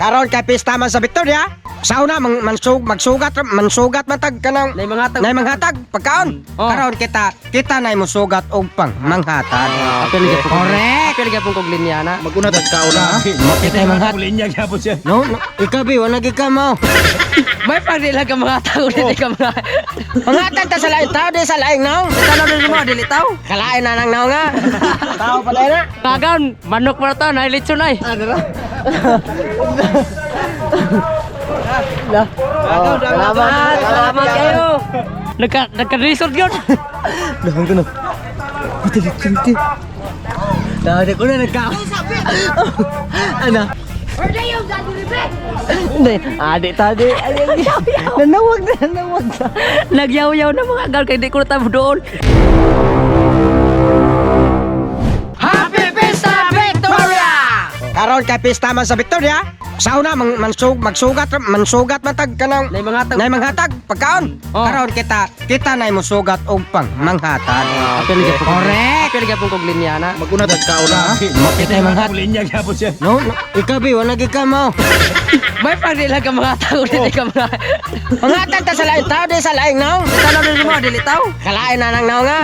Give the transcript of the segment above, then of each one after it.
Karon kay pista man sa Victoria. Sa una mang, mansug, magsugat mansugat man tag kanang Nay manghatag. Nay manghatag pagkaon. Oh. Karon kita kita nay mosugat og pang manghatag. Apil gyapon ko. Correct. Apil gyapon kog linya na. Maguna tag kaon na. Kita manghatag. Linya gyapon siya. No, no, ikaw bi wala gyud ka mo. May pag di lang ka mga tao, dili ka mga. Manghatag ta sa laing tao di sa laing naong. Tanaw din mo dili tao. Kalain na nang naong nga. Tao pa na. Kagan, manok pa na to, nay litson ay. Salamat. Salamat kayo. Nagka resort yun. Dahon ko na. Ito, ito, ito. Dahon ko na nagka... Ano? Hindi, adi tadi. Nanawag na, nanawag na. Nagyaw-yaw na mga gal kay di ko na tabo doon. Happy Pista Victoria! Karon kay pista man sa Victoria. Sa una mang, mansug, magsugat mansugat man tag kanang Nay manghatag. Nay manghatag pagkaon. Oh. Karon kita kita nay mosugat og pang manghatag. Apil gyapon ko. Correct. Apil gyapon kog linya na. Maguna tag kaon na. Kita manghatag. Linya gyapon siya. No, no, ikaw bi wala gyud ka mo. May pag di lang ka mga tao, dili ka mga. Manghatag ta sa laing tao di sa laing naong. Tanaw din mo dili tao. Kalain na nang naong nga.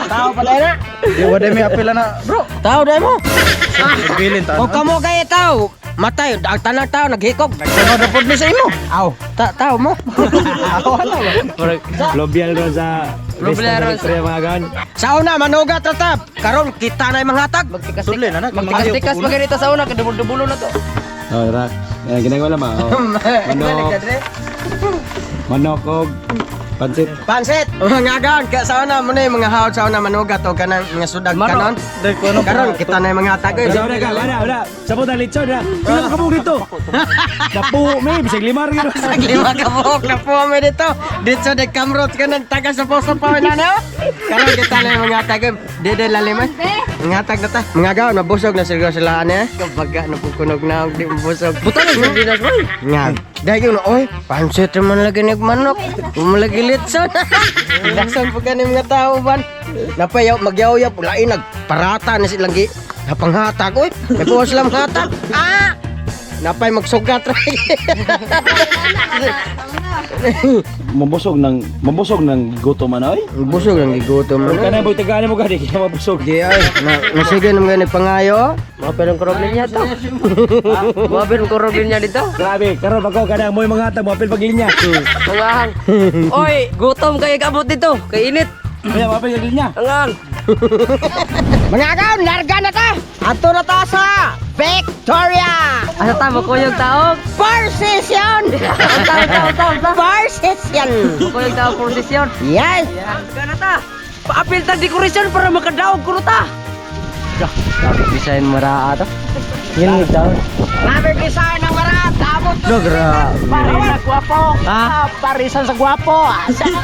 Tao pa na. Di wa may apil na, bro. Tao dai mo. Bilin ta. O kamo kay tao. Matay, ang tanang tao naghikog. Nagsunod na pud mi sa imo. Aw, ta tao mo. Lobyal ro sa Lobyal ro sa- Victoria mga gan. Sa una manugat ra ta. Karon kita na manghatag. Sudli na na. Magtikas-tikas pa ganito sa una, kadubol-dubulo na to. Oh, ra. Yan ginagawa lang oh. Manok, manok og pansit. Pansit. Mga gaon kaya sa una mo na yung mga hawd sa una manugat o kanang mga sudag Maro. kanon. Karon kita na yung mga hatag. Sa una ka, wala, wala. Sa puta lechon ra. Pila ka kabuk dito? Napo mi, bisag lima ra gyud. Sa lima ka buhok na po kami dito. Dito de kamrot ka ng taga sa poso pa na na. Karon kita na yung mga hatag. Dede laliman. Mga hatag na ta. Mga gaon mabusog na siguro sila ani. Kabaga na pukunog na og di mabusog. Buta na sardinas boy. Nga. Dahil yun, oy, pansit man lagi nagmanok. Lagi litson. Laksan po ka mga tao ban. Napayaw, magyaw-yaw, lain nagparata na silang gi. Napanghatag, oy. May buwas silang hatag. Ah! Napay magsugat ra. Mabusog ng gutom man oy. Busog ang gigutom Kung mo. kanay boy tagaan mo gani kaya mabusog. Di ay, na, nasige naman gani pangayo. Mga perong koroblin niya to. Mga perong koroblin niya dito. Grabe, karon pag kanang moy mga hatag mo apil pag linya. Mga hang. Oy, gutom kayo kabot dito. Kay init. Kaya mo apil pag linya. Ang hang. Mga agaw, larga na ta! Ato na ta sa Victoria! Asa ta makuyog taog? Procession! Tao tao tao tao. Procession! Makuyog taog prosesyon. Yes! Larga na ta. Paapil tag dekorasyon para makadaog kuno ta. Design mara ato. Yun daw. Grabe design ng mara. Tamo to. No, grabe. Parisan gwapo. Ha? Parisan sa gwapo.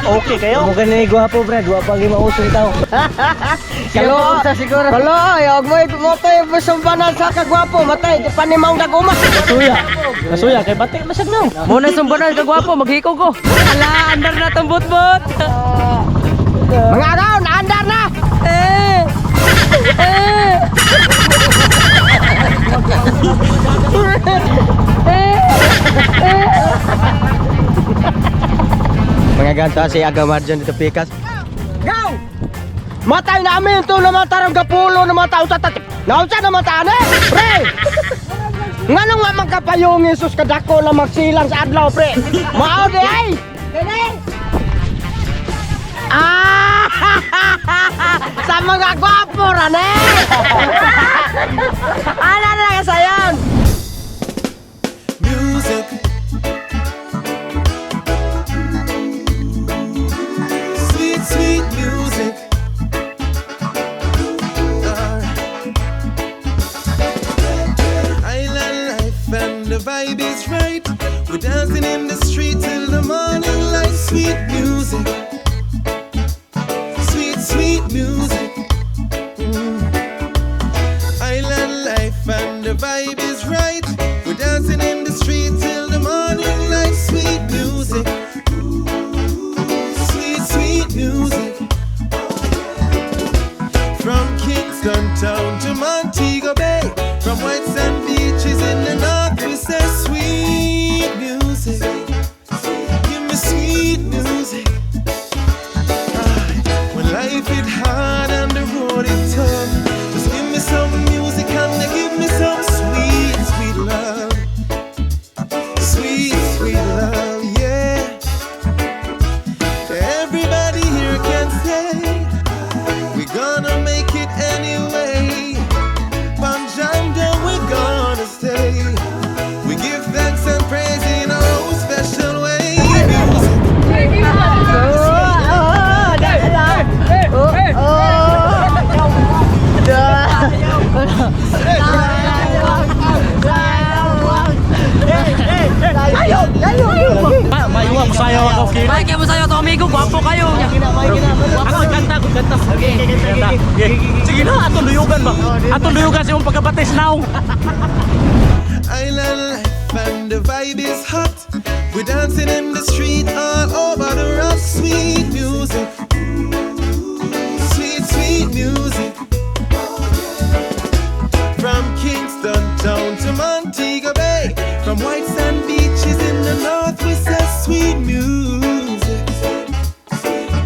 Okay kayo? Mo gani gwapo, Brad. Wa pa gyud mausong tao. Kalo sa siguro. Kalo, ay og mo mo tayo sumbanan sa kagwapo. Matay di pa ni maong daguma. Nasuya. Nasuya kay batik masag no. Mo na sumbanan ka gwapo, maghikog ko. Ala, andar na tong butbot. Mga agaw, naandar na. Eh. Eh. Mga ganto si Agaw Marjon dito pikas. Go! Matay namin to naman tarong gapulo naman tao sa tat. Nausa naman ta ane? Pre! Nganong nga man kapayong Jesus kadako na magsilang sa adlaw, pre? Mao di ay! Ah! Sa mga gwapo ra ne! Ana na kasayon! Music. Sweet, sweet music. Island life and the vibe is right. We're dancing in the street till the morning light. Sweet music. Sweet, sweet music. Island life and the vibe is right. We're dancing in the street till the morning light. Sweet music. Sweet, sweet music. From Kingston Town to Montego Bay. From white sand beaches in the north, we say Bakit kayo mo sa'yo to amigo? Gwapo kayo. Ako kanta, ako kanta. Okay. Sige na, atong luyugan ba? Atong luyugan sa imong pagkabatis now. Island life and the vibe is hot. We're dancing in the street all over the rock. Sweet music, sweet, sweet music. From Kingston town to Montego Bay, from white sand beaches in the north, we say sweet music.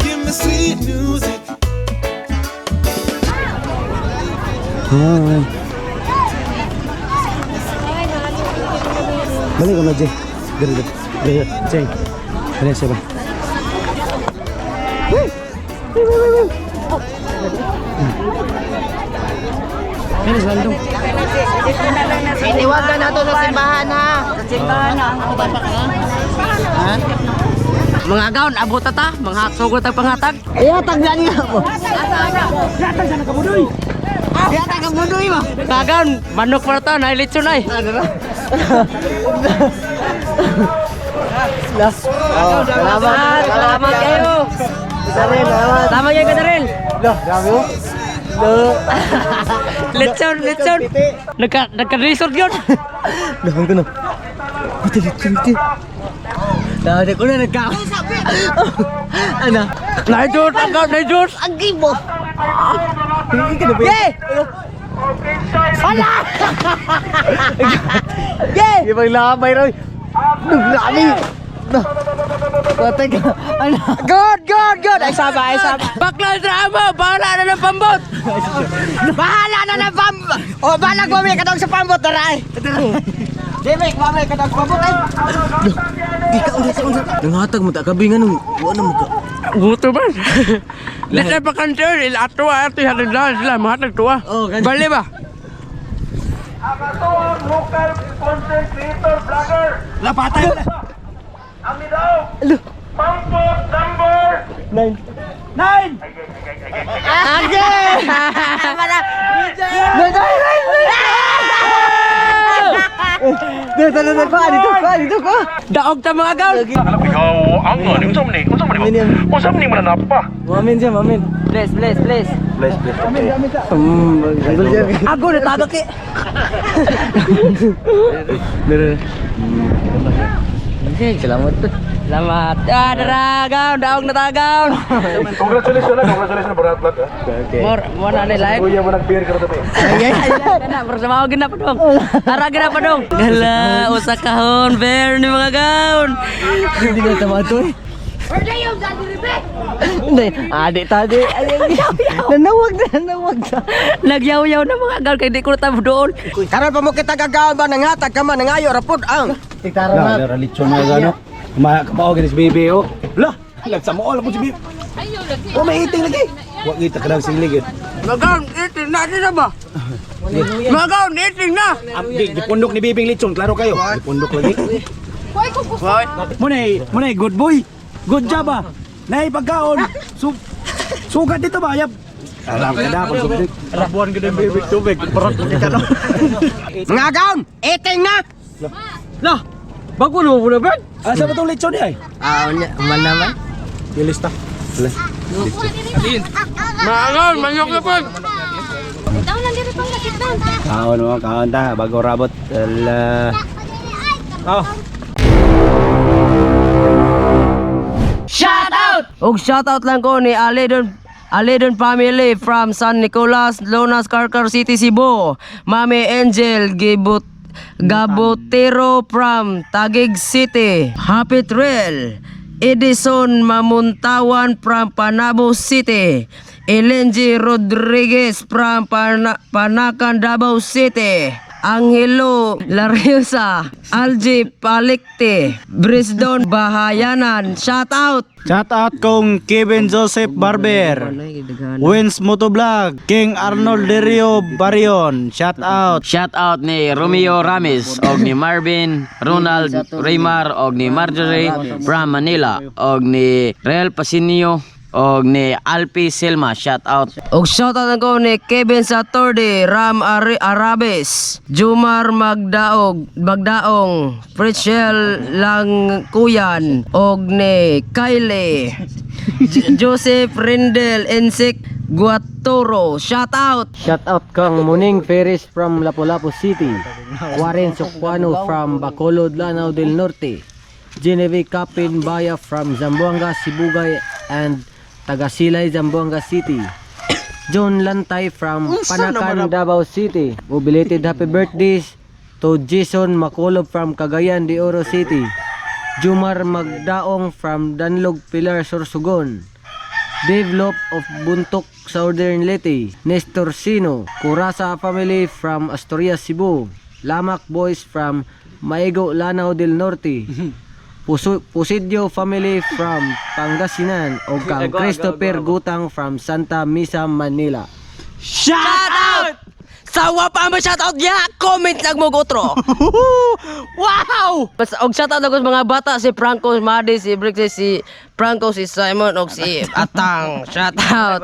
Give me sweet music. Balik ka na, Jay. Dali, dali. Dali, Jay. Dali, siya ba? Iniwagan na to sa simbahan ha. Sa simbahan ha. Mga gaon, abot ta. Mga sugod ta panghatag. Ihatag na niya mo. Ihatag ka budoy mo. Mga gaon, manok pa ta, nailitson ay. Salamat. Salamat kayo. Daril, salamat. Salamat kayo ka Daril. Loh, grabe mo. Loh. Litson, litson. Nagka nagka-resort yun. Dahon ko na. Ito, ito, ito. Dahon ko na nagka... Ano? Naijut, ang gaon, naijut. Ang game mo. Hindi ka na ba yun? Yay! Hala! Yay! Ibang labay raw. Grabe! Patay ka. Ano? Good, good, good! Ay, saba, ay, saba. Bakla drama, bahala na ng pambot. Bahala na ng pambot! O, bahala ko may katong sa pambot, tara ay! Jimmy, mamay katong pambot ay! Nangatag mo ta kabi nga nung wala mo ka. Gusto ba? Let's pa kanter, ilato ato hatag daan sila, mahatag tuwa. Oh, ganun. Bali ba? Lapatay! Dito, dito, pa, dito, pa, dito ko. Daog ta mga gaon. Ikaw, ang ano, unsa man ni? Unsa man ni? Unsa man ni mananap pa? Mamin siya, mamin. Bless, bless, bless. Bless, bless. Ako na tabak eh. Salamat po. Salamat. Ah, dara, gaon, daog na ta gaon. Congratulations na, congratulations Barat Vlog. ah. Mor, mo na ni live. Kuya mo nag-beer ka na tabi. Kana, pero sa mga gina pa dong. Tara gina pa dong. Gala, usa kahon, bear ni mga gaon. Hindi ko tama to eh. Hindi, adi tadi. Nanawag na, nanawag na. Nagyaw-yaw na mga gaon kay di ko na tabo doon. Karon pa mo kita gagawa ba nangatag ka man nangayo rapod ang. Tiktara La, la, litson na gano. Kumao ganis baby oh. La, nagsamuol ako si baby. Oh, may iting lagi. Wa kita ka lang silig eh. Mga gaon, eating na di na ba? Mga gaon, eating na. Di, gipundok ni Bibing litson, klaro kayo. Gipundok lagi. Munay, munay good boy. Good job ah. Nay pagkaon. Su sugat dito ba yap. Alam ka na kung sugat. Rabuan ka ng baby tubig. Parang ka no. Mga gaon, eating na. Lah, bago na mo na ba? Asa ba tong litson ay? Ah, unya, man naman. Ilista. Mga gaon, manyok na po. Down lang diri pang sit down. Kaon mo, kaon ta bago rabot. Ala. Oh. Shout out! Og shout out lang ko ni Aledon Aledon family from San Nicolas, Lonas, Carcar City, Cebu. Mami Angel Gibut Gabotero from Taguig City. Happy Trail. Edison Mamuntawan from Panabo City. Elenji Rodriguez from Panacan, Davao City. Angelo Lariosa, Algie Palikte, Brisdon Bahayanan, shout out! Shout out kong Kevin Joseph Barber. Wins Motovlog, King Arnold Derio Barion. Shout out. Shout out ni Romeo Ramis og ni Marvin, Ronald Raymar og ni Marjorie from Manila og ni Real Pasinio og ni Alpi Silma. Shout out. Og shoutout ko ni Kevin Saturday, Ram Ari Arabes, Jumar Magdaog, Magdaong, Fritzl Langkuyan, og ni Kylie, Joseph Rindel, Ensik Guatoro. Shout out. Shout out kang Muning Ferris from Lapu-Lapu City. Warren Sokwano from Bacolod, Lanao del Norte. Genevieve Kapin Baya from Zamboanga, Sibugay and Tagasilay, Zamboanga City. John Lantay from Panacan, Davao City. O belated happy birthdays to Jason Makulog from Cagayan de Oro City. Jumar Magdaong from Danlog Pilar, Sorsogon. Dave Lop of Buntok, Southern Leyte. Nestor Sino, Kurasa family from Asturias, Cebu. Lamak Boys from Maigo, Lanao del Norte. Pusidyo family from Pangasinan o kang Christopher Gutang from Santa Misa, Manila. Shout out! Sawa pa mo shout out ya. Comment lang mo otro. Wow! Basta og shout out ako sa mga bata si Franco Madi, si Brixie, si Franco, si Simon og si Atang. Shout out.